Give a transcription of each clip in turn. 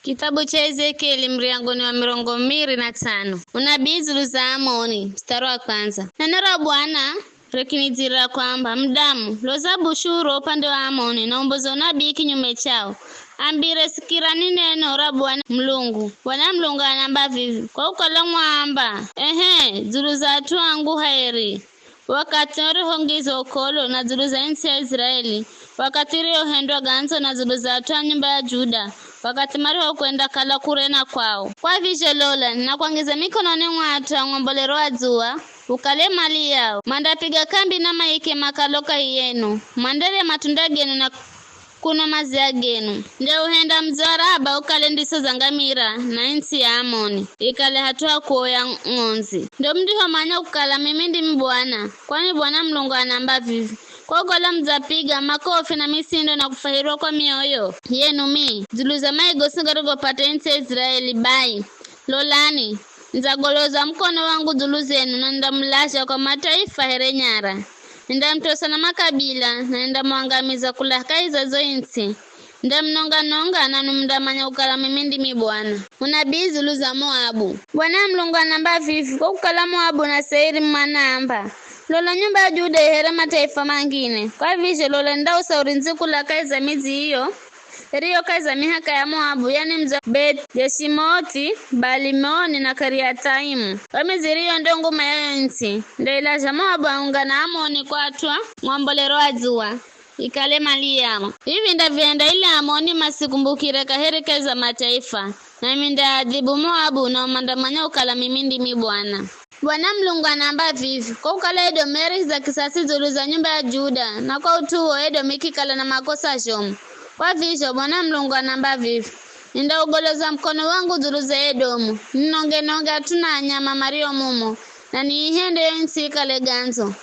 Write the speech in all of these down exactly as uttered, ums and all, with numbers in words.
Kitabu cha Ezekieli, muryango ni wa mirongo miri na tsano. Unabii dzulu za Amoni, mstari wa kwanza. Neno ra Bwana rikinidzirira kwamba, "Mudamu, loza bushuro upande wa Amoni na umboze unabii kinyume chao. Ambire, 'Sikirani neno ra Bwana Mulungu.' Bwana Mulungu anamba vivi, 'Kwa kukala mwaamba, ehe, dzulu za at'u angu haeri, wakathi orihongiza ukolo na dzulu za ntsi ya Iziraeli, wakathi iriyohendwa gandzo na dzulu za at'u a nyumba ya Juda, wakathi marihokwenda kala kure na kwao. Kwa vizho lola, ninakwangiza mikononi mwa at'u a ng'ombolero wa dzuwa, ukale mali yao. Mandapiga kambi na maike makalo kahi yenu, manderye matunda genu na kunwa maziya genu. Ndeuhenda mudzi wa Raba ukale ndiso za ngamira, na ntsi ya Amoni ikale hat'u ha kuoya ng'ondzi. Ndo mundihomanya kukala mimi ndimi Bwana, kwani Bwana Mulungu anamba vivi, 'Kwa kukala mudzapiga makofi na misindo na kufwahirwa kwa mioyo yenu mi, dzulu za maigosi garigopata ntsi ya Iziraeli, bai, lolani, nidzagoloza mukono wangu dzulu zenu na nindamulazha kwa mataifa here nyara. Nindamutosa na makabila, na nindamuangamiza kula kahi za zo ntsi. Nindamunonga-nonga, nanwi mundamanya kukala mimi ndimi Bwana.'" Unabii dzulu za Moabu. Bwana Mulungu anamba vivi, 'Kwa kukala Moabu na Seiri manaamba, lola nyumba ya Juda i here mataifa mangine, kwa vizho lola nindausa urindzi kula kahi za midzi iyo iriyo kahi za mihaka ya Moabu, yani mudzi wa Beth-Jeshimothi, Baali-Meoni na Kiriathaimu. Yo midzi iriyo ndo nguma ya yo ntsi, ndailazha Moabu aungane na Amoni kwa at'u a ng'ombolero wa dzuwa, ikale mali yao. Vivi ndavihenda ili Amoni masikumbukire kaheri kahi za mataifa, nami ndaadhibu Moabu, nao mandamanya kukala mimi ndimi Bwana. Bwana Mulungu anaamba vivi, 'Kwa kukala Edomu yarihiza kisasi dzulu za nyumba ya Juda, na kwa ut'u uwo Edomu ikikala na makosa zhomu. Kwa vizho, Bwana Mulungu anaamba vivi, nindaugoloza mukono wangu dzulu za Edomu, ninonge-nonge at'u na anyama mario mumo, na niihende yo ntsi ikale gandzo.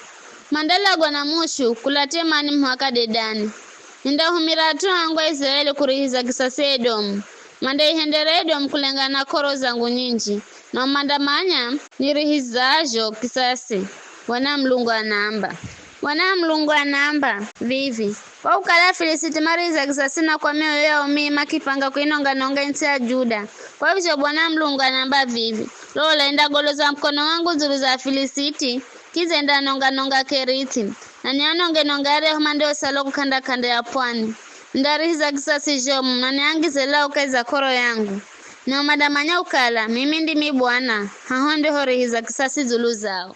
Mandalagwa na mushu kula Temani muhaka Dedani. Nindahumira at'u angu Aiziraeli kurihiza kisasi Edomu. Mandaihendera Edomu kulengana na k'oro zangu nyinji, nao mandamanya nirihizazho kisasi, Bwana Mulungu anaamba. Bwana Mulungu anaamba vivi, 'Kwa kukala Afilisiti marihiza kisasi na kwa mioyo yao mii makipanga kuinonga-nonga ntsi ya Juda.' Kwa vizho Bwana Mulungu anaamba vivi, 'Lola, nindagoloza mukono wangu dzulu za Afilisiti, kidza nindanonga-nonga Kerithi, na nianonge-nonge aryahu mandiosala kuko k'anda-k'anda ya pwani. Nindarihiza kisasi zhomu, na niangize lau kahi za k'oro yangu. Nao mandamanya kukala mimi ndimi Bwana, haho ndiho rihiza kisasi dzulu zao.'"